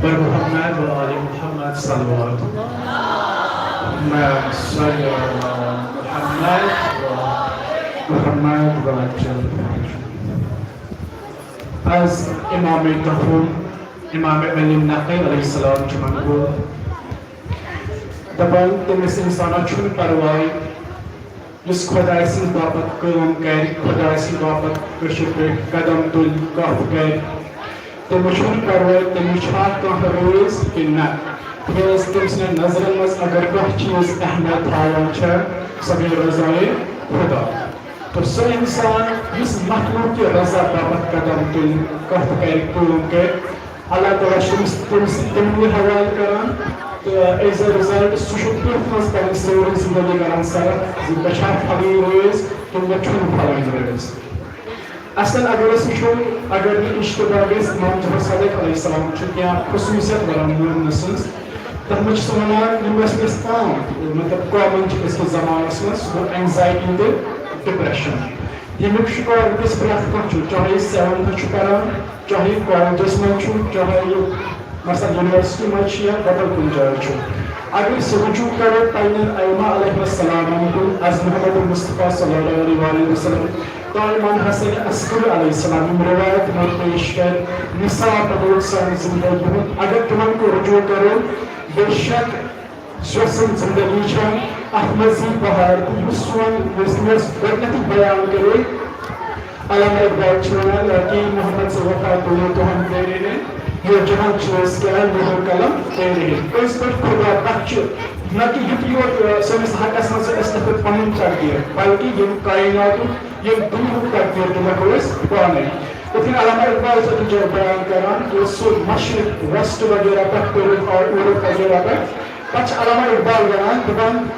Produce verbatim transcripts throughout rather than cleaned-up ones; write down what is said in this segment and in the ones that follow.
پر محمد و آل محمد صلوات۔ اللهم صل علی محمد و محمد و عجل۔ از امام تحفم، امام علی نقی علیہ السلام چھُ منقول۔ دپان، تٔمِس انسانس چھُنہٕ پرواے، یُس خۄداے سٕنٛدِ باپتھ کٲم کرِ، خۄداے سٕنٛدِ باپتھ کٔشیٖرِ پٮ۪ٹھ قدم تُلہِ، کتھ کرِ، تٔمِس چھُنہٕ پرواے، تٔمِس چھا کانٛہہ رٲز کِنہٕ نہ۔ تِکیٛازِ تٔمۍ سٕنٛدٮ۪ن نظرن منٛز اگر کانٛہہ چیٖز اہمیت تھاوان چھےٚ، سۄ گٔے رضایے خۄدا۔ تہٕ سُہ انسان یُس مخلوق کہِ رضا باپتھ قدم تُلہِ، کتھ کرِ، کٲم کرِ، اللہ تعالیٰ چھُ تٔمِس، تٔمِس، تِمنٕے حوالہٕ کران۔ تہٕ as a result سُہ چھُ تٔتھۍ منٛز پنٕنۍ سٲرٕے زندگی کران صرف زِ مےٚ چھا پھلٲنۍ رٲز کِنہٕ مےٚ چھُنہٕ پھلٲنۍ رٲز۔ اصل اگر أسۍ وٕچھو، اگر نہٕ اشتباہ گژھِ، امام جعفر صادق علیہ السلام چھُ کینٛہہ خصوٗصیت ونان مومنہٕ سٕنٛز۔ تتھ منٛز چھِ سُہ ونان، یِم ٲسۍ أسۍ عام، مطلب، common چھِ أزکِس زمانس منٛز، سُہ گوٚو anxiety تہٕ depression۔ ییٚمیُک شکار وٕنکیٚس پرٛٮ۪تھ کانٛہہ چھُ، چاہے سیونتھس چھُ پران، چاہے کالجس منٛز چھُ، چاہے یہِ، مثلاً، یونیورسٹی منٛز چھُ یا بدل کُنہِ جایہِ چھُ۔ اگر أسۍ رجوع کرو پننٮ۪ن ائمہ علیہم السلامن کُن، از محمد مصطفیٰ صلی اللہ علیہ وآلہ وسلم، تام حسن عسکری علیہ السلام، یِم روایت یِمو پیش کرِ، نصاب بنووُکھ سانہِ زندگی ہُنٛد۔ اگر تِمن کُن رجوع کرو، بے شک یۄس سٲنۍ زندگی چھےٚ، اتھ منٛز یی بہار۔ تہٕ یُس سون، یُس مےٚ گۄڈٕنیتھٕے بیان کرے، علامہ اقبال چھُ ونان، "لڑکی محمد سے وفا دونوں تو ہم تیرے ہیں، یہ جہاں چیز کیا ہے، یہ ہم قلم تیرے ہیں۔" پٔزۍ پٲٹھۍ خدا بخش چھُ نہ کہِ یُتُے یوت، آ، سٲنِس حقس منٛز چھِ أسۍ لیکھو پنٕنۍ تقدیر، بلکہِ ییٚمہِ کائناتُک، ییٚمہِ دُنیاہُک تقدیر تہِ لیکھو أسۍ پانے۔ یِتھ کٔنۍ علامہ اقبال چھُ أکِس جایہِ بیان کران کہِ سُہ مشرق ویسٹ وغیرہ پٮ۪ٹھ کٔرِتھ اور یورپ وغیرہ پٮ۪ٹھ، پتہٕ چھُ علامہ اقبال ونان، دپان،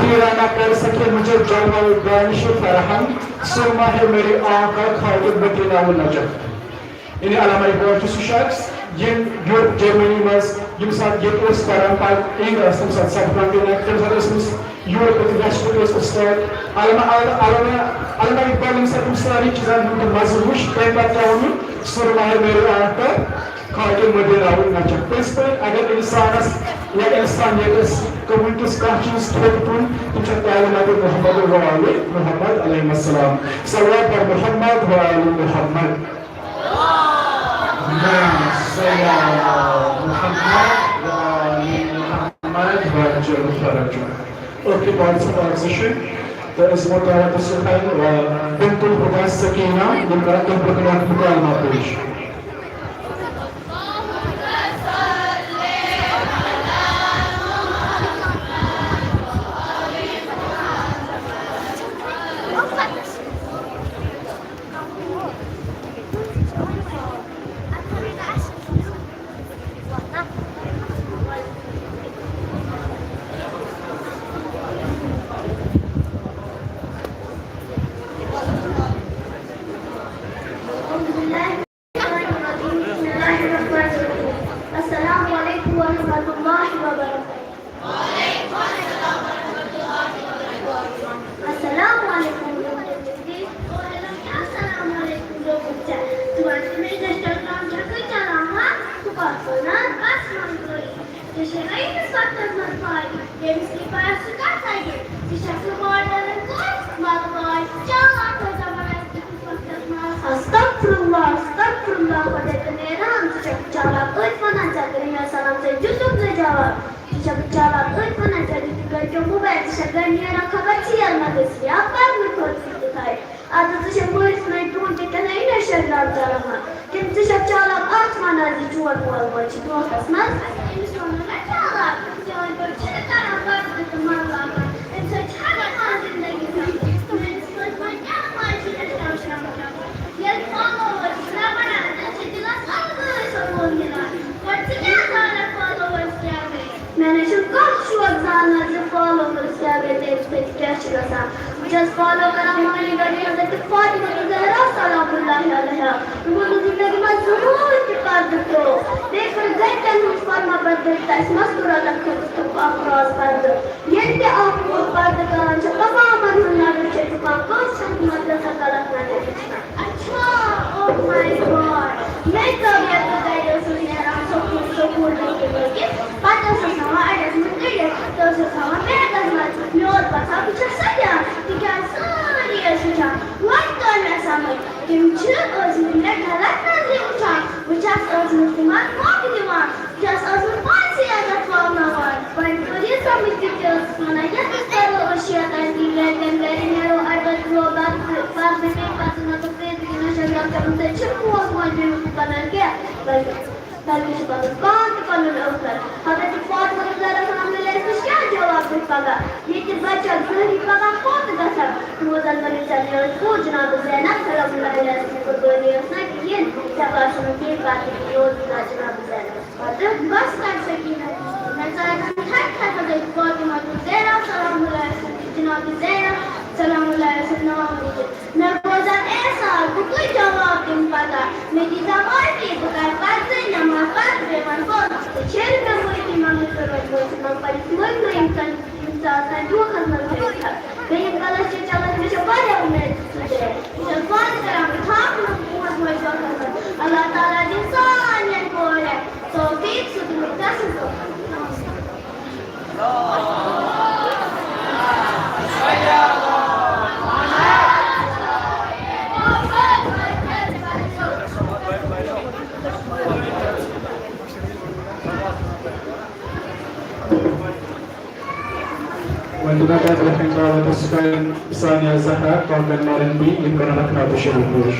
"ہیرا نہ کر سکے مجھے جلوہ دانش فراہم، سرما ہے میری آنکھ کا خاک مدینہ و نجف۔" یعنی علامہ اقبال چھُ سُہ شخص، ییٚمۍ یورپ جرمنی منٛز، ییٚمہِ ساتہٕ ییٚتہِ اوس پران، پتہٕ اِنٛگ ٲس تَمہِ ساتہٕ سپدان تہِ نہ، تَمہِ ساتہٕ ٲسۍ أمِس یورپٕکۍ ویسٹٕکۍ ٲسۍ اُستاد۔ علامہ، علامہ، علامہ اقبال ییٚمہِ ساتہٕ تِم سارے چیٖزن ہُنٛد مزٕ وُچھ، تَمہِ پتہٕ کیٛاہ ووٚنُن؟ سرما ہے میری آنکھ کا خاک مدینہ و نجف۔ پٔزۍ پٲٹھۍ اگر انسانس یا انسانیتس کُنہِ تِژھ کانٛہہ چیٖز تھوٚد کُن، تِم چھِ تعلیمات محمد و آل محمد علیہ السلام۔ صلوات بر محمد و آل محمد۔ اللهم صل على محمد و آل محمد وعجل فرجه۔ ٲخری پانٛژھ، پانٛژھ چھِ تہٕ أسۍ دِمو دعوت سلطان و بنت الہدی سکینہ، یِم کرن تُہۍ برٛونٛہہ کَنہِ اکھ مکالمہ پیش۔ السلام علیکم ورحمۃ اللہ وبرکاتہ۔ السلام علیکم۔ السلام علیکم۔ ژٕ وَن تہٕ مےٚ، Instagram چھَکھٕے چلاوان؟ ژٕ کَتھ وَنان؟ بس وَن ژٕے۔ ژےٚ چھےٚ نہ ییٚمِس وقتس منٛز پَے، ییٚمِس نہٕ پَے سُہ کَتھ لَگہِ؟ ژٕ چھَکھ نہٕ ماڈٲرٕن کانٛہہ، مگر پَے، چالاک کۭژاہ بَڑٕ آسہِ تُہٕنٛدِس وقتس منٛز۔ استغفر اللہ، استغفر اللہ، خۄداے تہٕ نیران، ژٕ چھَکھ چالاک أتھۍ وَنان، ژےٚ کٔرٕے مےٚ سلام، ژےٚ دیُتُکھ نہٕ جواب۔ ژٕ چھَکھ چالاک أتھۍ وَنان، ژےٚ دیُتُکھ گَرِکیو موبایل، ژٕ چھَکھ گَرِ نیران خبر ژیر ما گٔژھی یا پَرنہٕ خٲطرٕ تہِ تھایہِ۔ اَدٕ ژٕ چھَکھ مٲلِس ماجہِ برٛونٛٹھ تہِ کیٛاہ تام Instagram چلاوان۔ کِنہٕ ژٕ چھَکھ چالاک اَتھ وَنان زِ چون مول موج چھِ دھوکَس منٛز؟ أمِس وَنو نہ چالاک، چٲنۍ پٲٹھۍ چھِنہٕ کَران پَردٕ تہٕ مَزاق۔ اَمہِ سۭتۍ چھِ ہَر کانٛہہ زِندگی سَمجھان۔ میٛٲنِس مٲلِس ماجہِ کیٛاہ پَے چھِ Instagram چلاوان۔ ییٚلہِ followers چھِ نہ بَڑان، تیٚلہِ چھِ دِلَس اَلگٕے سکوٗن مِلان۔ گۄڈٕ ژٕ کیٛاہ زانَکھ followers کیٛاہ گٔے؟ مےٚ نَے چھُنہٕ کانٛہہ شوق زاننَس زِ followers کیٛاہ گٔے، تَمہِ سۭتۍ کیٛاہ چھِ گژھان۔ بہٕ چھَس follow کران معنی بنی حضرت فاطمہ زہرا سلام اللہ علیہا۔ یِمو نہٕ زندگی منٛز زٕہٕنۍ تہِ پردٕ ترٛوو۔ بیٚیہِ کٔر گرِکٮ۪ن ہٕنٛز فرما بردٲری تہٕ اَسہِ مستوٗراتن خٲطرٕ تھوٚوُکھ اکھ خاص پردٕ۔ ییٚلہِ تہِ اکھ کوٗر پردٕ کران چھےٚ، تمامن ہٕنٛز نظر چھےٚ جُکان، کٲنٛسہِ چھَنہٕ مطلب سۄ غلط نظر وٕچھان۔ اچھا، oh my God، مےٚ کٔر یَتھ بہٕ گرِ ٲسٕس نیران سکوٗل۔ پَتہٕ ٲسٕس تھاوان اَڑٮ۪س منٛز کٔڑِتھ تہٕ ٲسٕس تھاوان بیگَس منٛز۔ مےٚ اوس باسان بہٕ چھَس سۄ تہِ اَکھ، تِکیٛازِ سٲری ٲسۍ وٕچھان۔ وۄنۍ توٚر مےٚ سَمٕجھ، تِم چھِ ٲسمٕتۍ مےٚ غلط نظرِ وٕچھان۔ بہٕ چھَس ٲسمٕژ تِمَن موقعہٕ دِوان، بہٕ چھَس ٲسمٕژ پانسٕے عزت پاوناوان۔ وۄنۍ توٚر یہِ سَمٕجھ تہِ کیٛاہ ٲسٕس وَنان، یَتھ أسۍ کَرو أسۍ شیطان تہِ گَرِکٮ۪ن گَرِ نیرو اَتہِ پَتہٕ تھوٚو بَتہٕ، پَتہٕ بیٚیہِ پَتہٕ نہ تہٕ پیٚیہِ تہِ نہ شَنگَل چَمُن، تَتہِ چھِ موج موج بیٚیہِ پَنُن کینٛہہ۔ بلکہِ بلکہِ چھِ پَنُن پان تہٕ پَنُن ٲخرت۔ حضرت فاطمہ رضی اللہ عنہا علیہ نِش کیٛاہ جواب دِتھ پَگاہ؟ ییٚتہِ بَچَکھ ظٲہری پَگاہ کوٚت گژھن؟ روزَن ؤنِو ژےٚ میٛٲنۍ کوٗر جناب زینب سلام اللہ علیہا سٕنٛز قربٲنی ٲس نہ کِہیٖنۍ، ژےٚ باسیٚو نہٕ کِہیٖنۍ پَتہٕ یہِ یوت جناب زینب۔ پَتہٕ بَس کَر سا کِہیٖنۍ۔ مےٚ ژاے ژٕ ہٮ۪تھ ہٮ۪تھ حضرت فاطمہ تہٕ زینب سلام اللہ علیہا سٕنٛز، جناب زینب سلام اللہ علیہا سُنٛد ناو نِتھ۔ مےٚ بوزان احساس، بہٕ کُس جواب دِمہٕ پتہ؟ مےٚ دیٖزا معٲفی، بہٕ کرٕ پرزٕے نٮ۪ماز پتہٕ بیٚیہِ وَنہٕ بہٕ، ژٕ چھیٚرِ مےٚ معٲفی منٛگنہٕ خٲطرٕ، بہٕ اوسُس منٛگان پننِس مٲلۍ مٲلۍ یِم زن، یِم ژٕ آسان دۄکھس منٛز ترٲوِتھ۔ مےٚ یِم غلط چھِ چلان، مےٚ چھِ واریاہ اُمید ژٕ سُدھرے۔ بہٕ چھَس پانہٕ کران، بہٕ تھاوٕ نہٕ بہٕ موج موج دۄکھس منٛز۔ اللہ تعالیٰ دِنۍ سارنٕے کورٮ۪ن توفیٖق سُدھرُن گژھُن۔ وۄنۍ دِمو تۄہہِ برٛونٛہہ کَنہِ دعوت سکان ثانیہ زہرا، کاکَن مارن بی، یِم کَرَن اَکھ نعتِ شریٖف پیش۔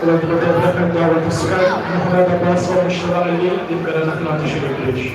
دعوت سکر محمد عباس و مشتبہ علی، تم کرن اخلاق شریف پیش۔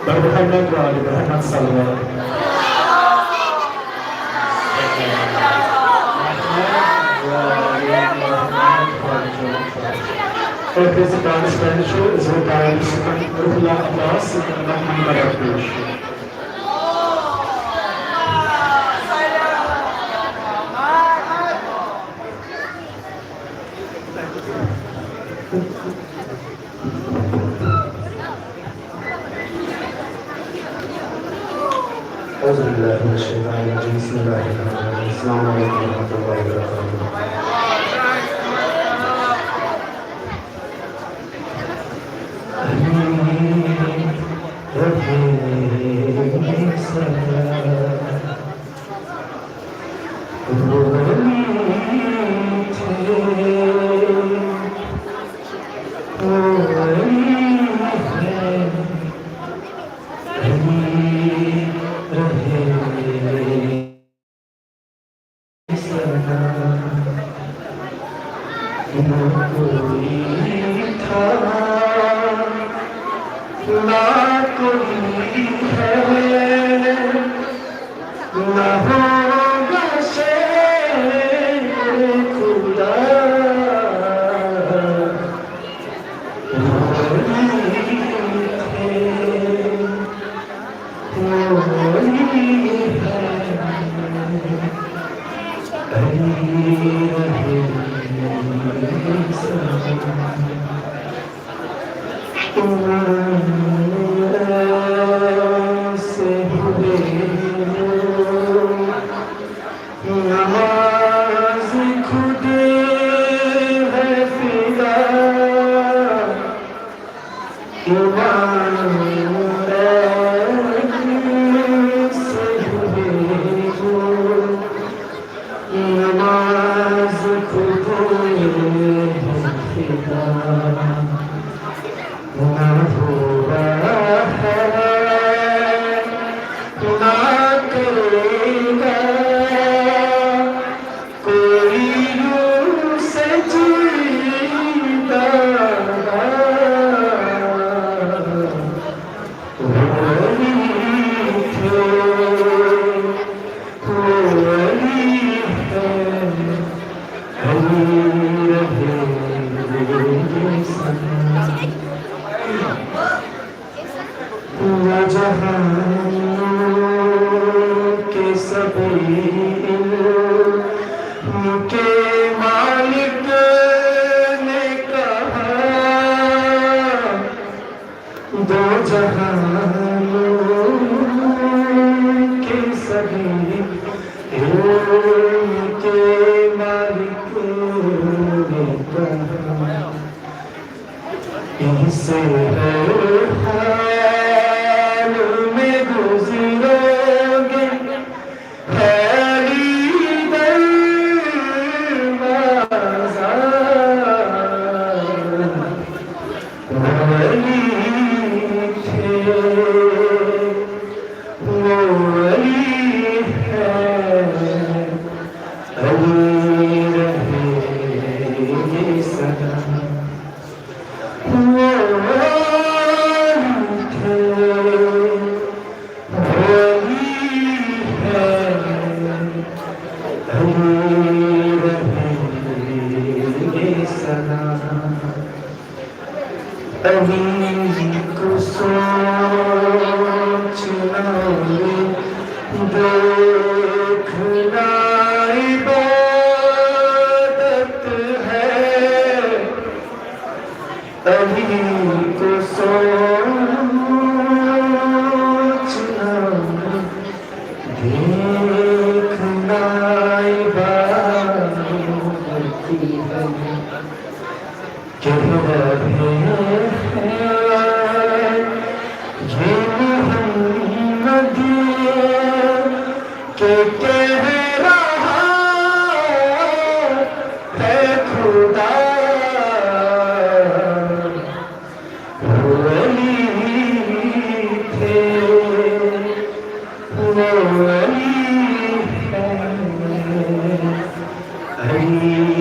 بر محمد و آل محمد صلوات۔ ٲخری ڈانس بینڈ چھُ زٕ ٹایم سکن روح اللہ عباس، محمد عبدوش۔ أعوذ بالله من الشيطان الرجيم. بسم الله الرحمن الرحيم. السلام عليكم ورحمة الله وبركاته. देखना इबादत है, अली को सोचना, देखना इबादत है। कह रहे हैं ये मोहम्मद, के कह रहा है खुदा, वो अली थे, वो अली है, अली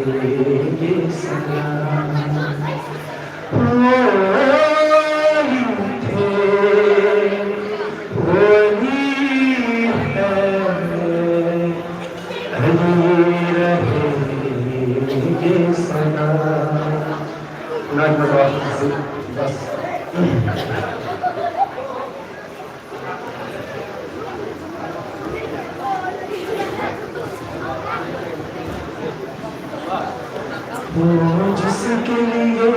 रहेंगे सदा। वो अली थे, वो अली है, अली रहेंगे सदा। नगमा बस। वो जिसके लिए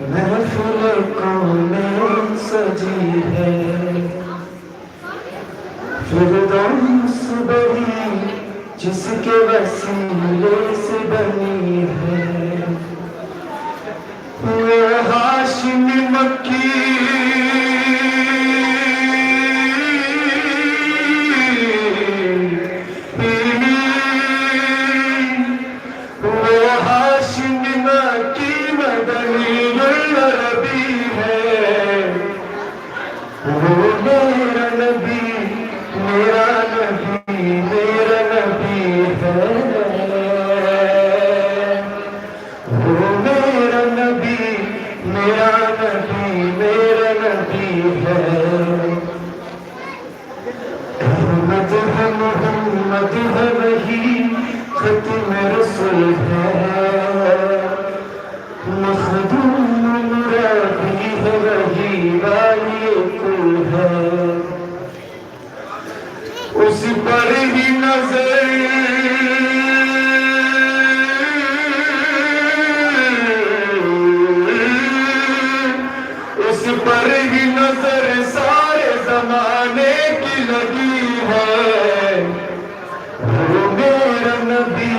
महफिल कौन सजी है, फिरदौस बड़ी जिसके वसीले से बनी है। वो हाशिम मक्की, वो हाशिम मक्की मदनी अरबी है। वो मेरा नबी, मेरा नबी, मेरा नबी है। वो मेरा नबी, मेरा नबी, मेरा नबी है। अहमद है, मोहम्मद है, वही खत्म रसूल है। मखदूम मुरादी है, वही वाली कुल है। उस पर ही नजर, उस पर ही नजर सारे जमाने की लगी है। वो मेरा नबी,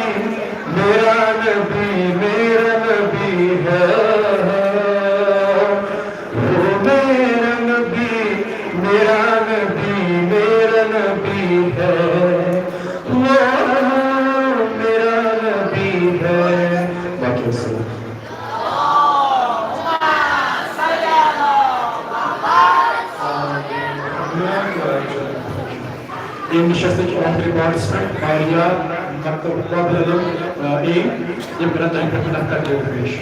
मेरा नबी, मेरा नबी है। वो मेरा नबी, मेरा नबी, मेरा नबी है। वो मेरा नबी है। बाकी सुनो। ییٚمہِ نِش ہسا چھِ ٲخری پارٹسپینٹ واریاہ مکتب قابل علم، آ، ایم، یِم کرن تۄہہِ پٮ۪ٹھ نفر کٔرِتھ پیش۔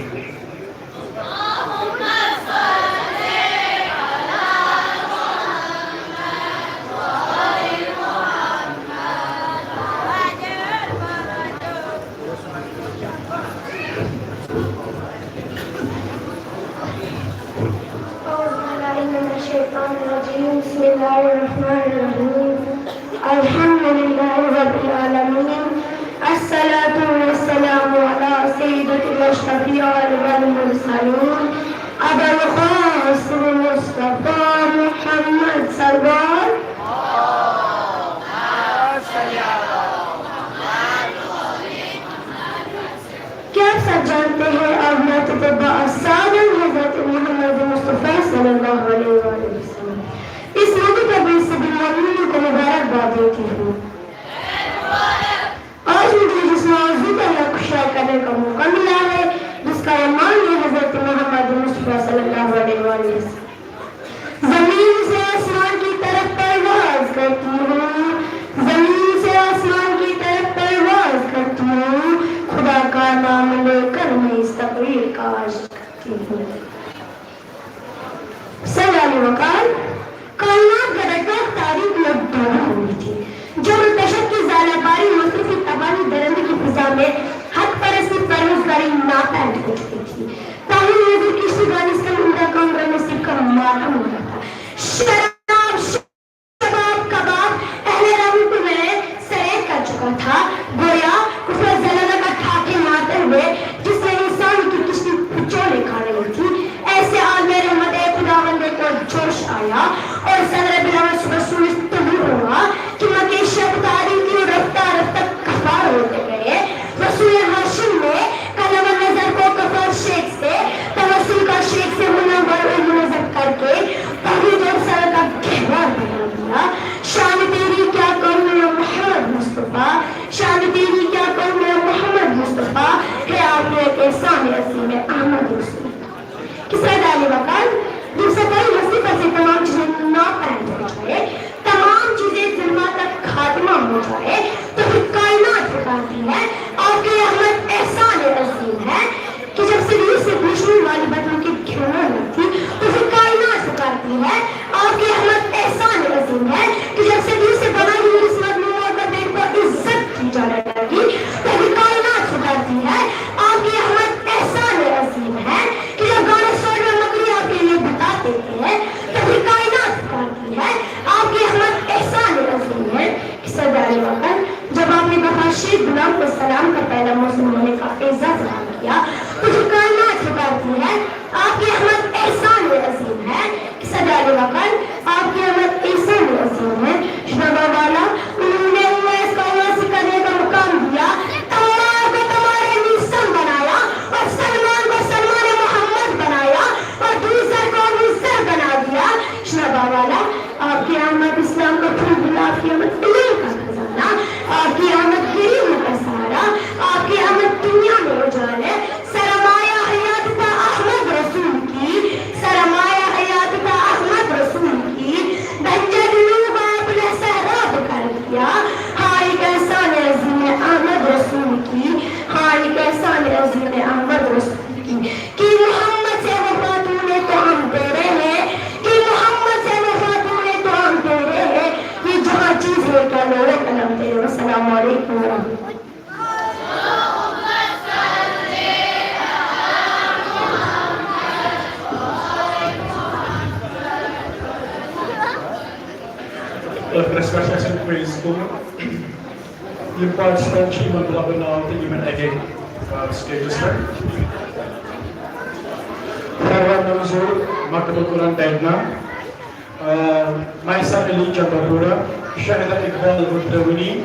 أعوذ بالله من الشيطان الرجيم. بسم الله الرحمن الرحيم. الحمد لله رب العالمين. الصلاة والسلام على سيدة الأشرف والمرسلين أبا القاسم مصطفى محمد سرور. کیا آپ سب جانتے ہیں، اور میں تجھے بااستادن حضرت محمد مصطفیٰ صلی اللہ علیہ وآلہ وسلم اس موقع پر بے حد مومنین کو مبارکباد دیتی ہوں۔ آج مجھے جس موضوع کا نقشہ کرنے کا موقع ملا ہے، جس کا عنوان ہے حضرت محمد مصطفیٰ صلی اللہ علیہ وآلہ وسلم۔ زمین سے آسمان کی طرف پرواز کرتی ہوں، زمین سے آسمان کی طرف پرواز کرتی ہوں، خدا کا نام لے کر میں اس تقریر کا آغاز کرتی ہوں۔ سر علی وقار، کائنات کا رکھا تاریخ میں ڈوبی ہوئی تھی۔ جبر و تشدد کی ذالہ باری، مصروفی تباہی، درندگی فضا میں حق پرستی، پرہیزگاری ناپید ہو چکی تھی۔ تاہم نذیر کشتی گانی سے ان کا کام رہنے سے کم ماتم ہوتا تھا۔ آیا اور صدر بلاول صبح سورج طلوع ہوا کہ مکے شب تاریکی اور رفتہ رفتہ کفار ہوتے گئے۔ رسول ہاشم نے قلم نظر کو کفار شیخ سے، توسل کا شیخ سے منور اور منظر کر کے توحید اور سر کا گہوار بنا دیا۔ شان تیری کیا کروں یا محمد مصطفیٰ، شان تیری کیا کروں یا محمد مصطفیٰ، ہے آپ نے ایک احسان عظیم ہے احمد رسول۔ کہ سید علی وقار، جب سفر مسیح پر سے تمام چیزیں ناپید ہو جائے، تمام چیزیں ظلمات کا خاتمہ ہو جائے، تو پھر کائنات پکارتی ہے، آپ کی رحمت احسان عظیم ہے کہ جب صدیوں سے دشمن والی بدلوں کی گھرنا لگتی، تو پھر کائنات پکارتی ہے، آپ کی رحمت احسان عظیم ہے کہ جب صدیوں سے بنا ہی اس مظلوم اور بدبین کو عزت کی جانے لگی، تو پھر کائنات پکارتی ہے، آپ کی رحمت احسان عظیم ہے کہ جب گانے سوچ میں مکڑی آپ کے لیے بتا دیتے ہیں، تو پھر کائنات پکارتی ہے، آپ کی رحمت احسان عظیم ہے۔ سردار وطن، جب آپ نے کفار شیخ غلام کو سلام کا پہلا موسم ہونے کا اعزاز ادا کیا، تو پھر کائنات پکارتی ہے، آپ کی رحمت احسان عظیم ہے۔ سردار وطن، آپ کی رحمت احسان عظیم ہے۔ شنابہ والا، انہوں نے اویس کو اویسی کرنے کا مقام دیا، تمار کو تمار نیسم بنایا اور سلمان کو سلمان محمد بنایا اور دوسر کو دوسر بنا دیا۔ شنابہ والا، آپ کی آمد اسلام کا پھول، آپ کی آمد علم کا خزانہ، آپ کی آمد غریبوں کا سہارا، آپ کی آمد دنیا میں اجالے۔ سرمایہ حیات تھا احمد رسول کی، سرمایہ حیات تھا احمد رسول کی، بنجر لوگ آپ نے سہراب کر دیا۔ ہاں، ایک احسان عظیم ہے احمد رسول کی، ہاں، ایک احسان عظیم ہے احمد رسول کی۔ کہ محمد سے وفا تو نے تو ہم تیرے ہیں، کہ محمد سے وفا تو نے تو ہم تیرے ہیں، یہ جہاں چیز ہے کیا لوگ قلم تیرے۔ والسلام علیکم ورحمۃ اللہ۔ ٲخرس پٮ۪ٹھ چھُ اَسہِ quiz کوٚرمُت۔ یِم participant چھِ، یِمن تُلہٕ بہٕ ناو تہٕ یِمن اَتہِ، آ، stageس پٮ۪ٹھ۔ پروان منظور، مکتبہ القرآن دیگنا، آ، مائسہ علی چندہ پورہ، شاہدہ اقبال گڈونی،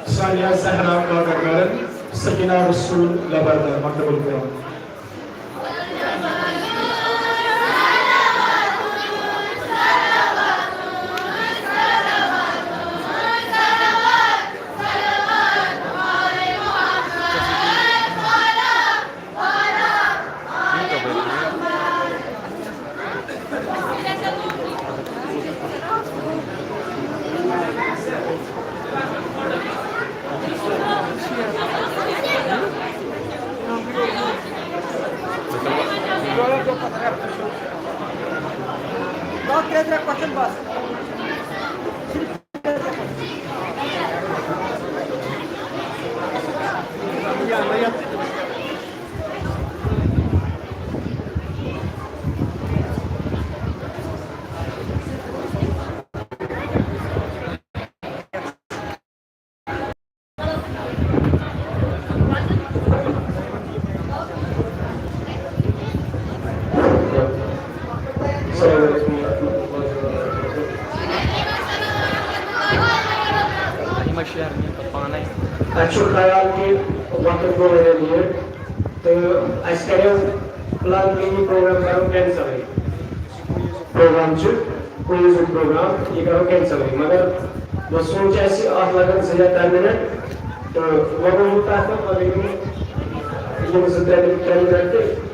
ثانیہ زہرا کاکڑ گارن، سکینہ رسول لبردار، مکتبہ القرآن۔ دَہ ترٛےٚ ترٛےٚ question بس۔ السلام علیکم ورحمۃ اللہ وبرکاتہ۔ یِم حظ شیرنہِ پَتہٕ پانَے۔ اَسہِ چھُ خیال کہِ وقت گوٚو واریاہ late تہٕ اَسہِ کَریو plan کہِ یہِ program کَرو cancel۔ Program چھُ، quiz ہُنٛد program، یہِ کَرو cancel۔ مگر بہٕ سونٛچ اَسہِ اَتھ لَگَن زٕ یا ترٛےٚ minute تہٕ وۄنۍ گوٚو یوٗتاہ تہٕ وۄنۍ گٔے یِم، یِم زٕ ترٛےٚ ترٛےٚ minute تہٕ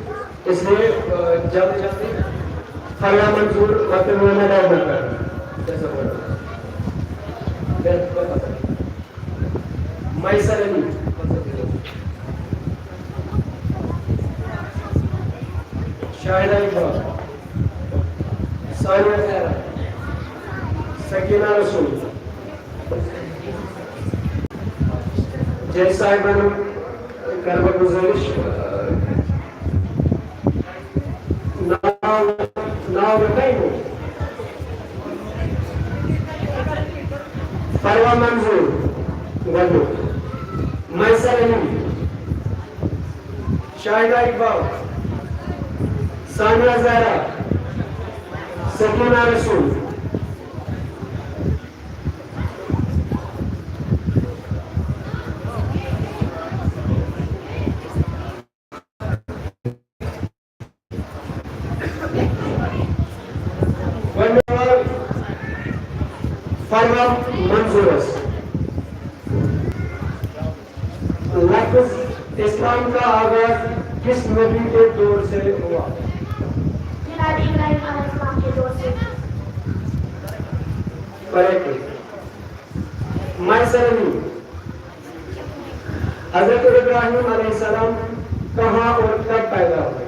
اس لیے، آ، جلدی جلدی فرمان منظور مکتبہ القرآن دیگنا۔ مائسہ علی، شاہدہ اقبال، ثانیہ زہرا، سکینہ رسول، جج صاحبن کرٕ بہٕ گُزٲرِش، ناو، ناو لیکھو۔ پروان منظور گۄڈٕنیُک، مائسہ علی، شاہدہ اقبال، ثانیہ زہرا، سکینہ رسول۔ گۄڈٕنیُک سوال فروا منظورس۔ لفظ اسلام کا آغاز کس نبی کے دور سے ہوا؟ جناب ابراہیم علیہ السلام کے دور سے۔ Correct. My seven. حضرت ابراہیم علیہ السلام کہاں اور کب پیدا ہوئے؟